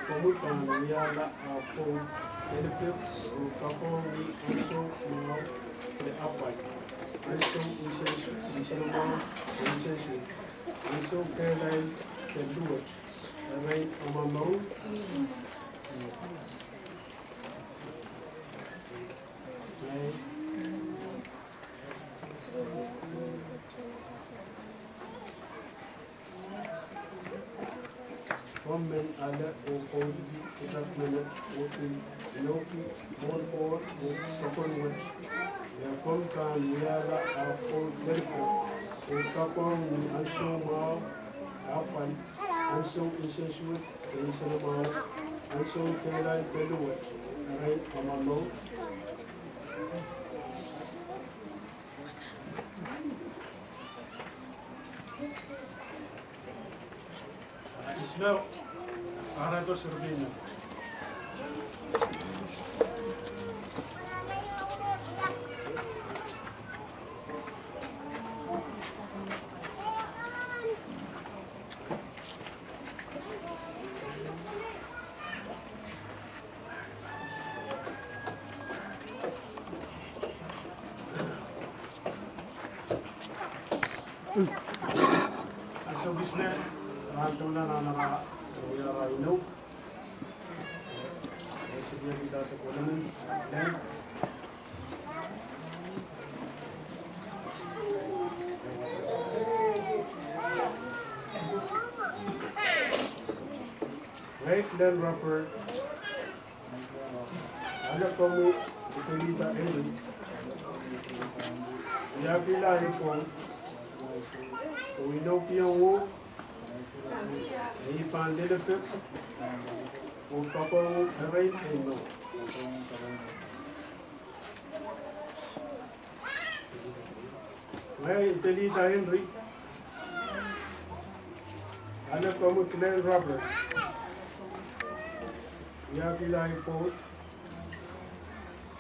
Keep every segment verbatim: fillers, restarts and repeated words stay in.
Komwi pahn wiahla ah pwoud delepek oh kakohng ni ansou mwahu de apwal, ansou nsensuwed, nsenamwahu de nsensuwed, ansou kehlail de luwet, erein amwail mour. Komw men ale oh pwoudiki pwutak menet oh pil inoukihla mwohn Koht oh sapwellime wet, me komw pahn wiahla ah pwoud delepek oh kakohng ni ansou mwahu de apwal, ansou nsensuwed de nsenamwahu, ansou kehlail de luwet, erein amwail mour. Ismail, arato sirpina. Ansou kis me, rahn doula nan ara, wia ara inou. E siliakihda sapwellimen Glenn. Ngehi Glenn Robert. Ale komwi Idelihda Henry, wiahkihla ei pwoud oh inoukihong uhk me I pahn lelepek oh kakohng uhk erein ei mour. Ngehi Idelihda Henry. Ale komwi Glenn Robert, wiahkihla ei pwoud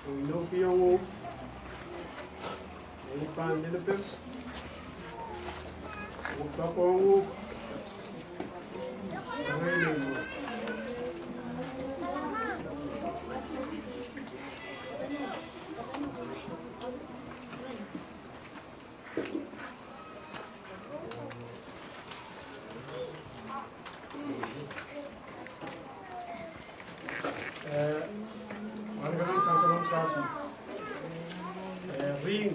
oh inoukihong uhk me I pahn lelepek oh kakohng uhk erein ei mour. Eh, wahnpoaron Sansalom Sasi. Eh, ring.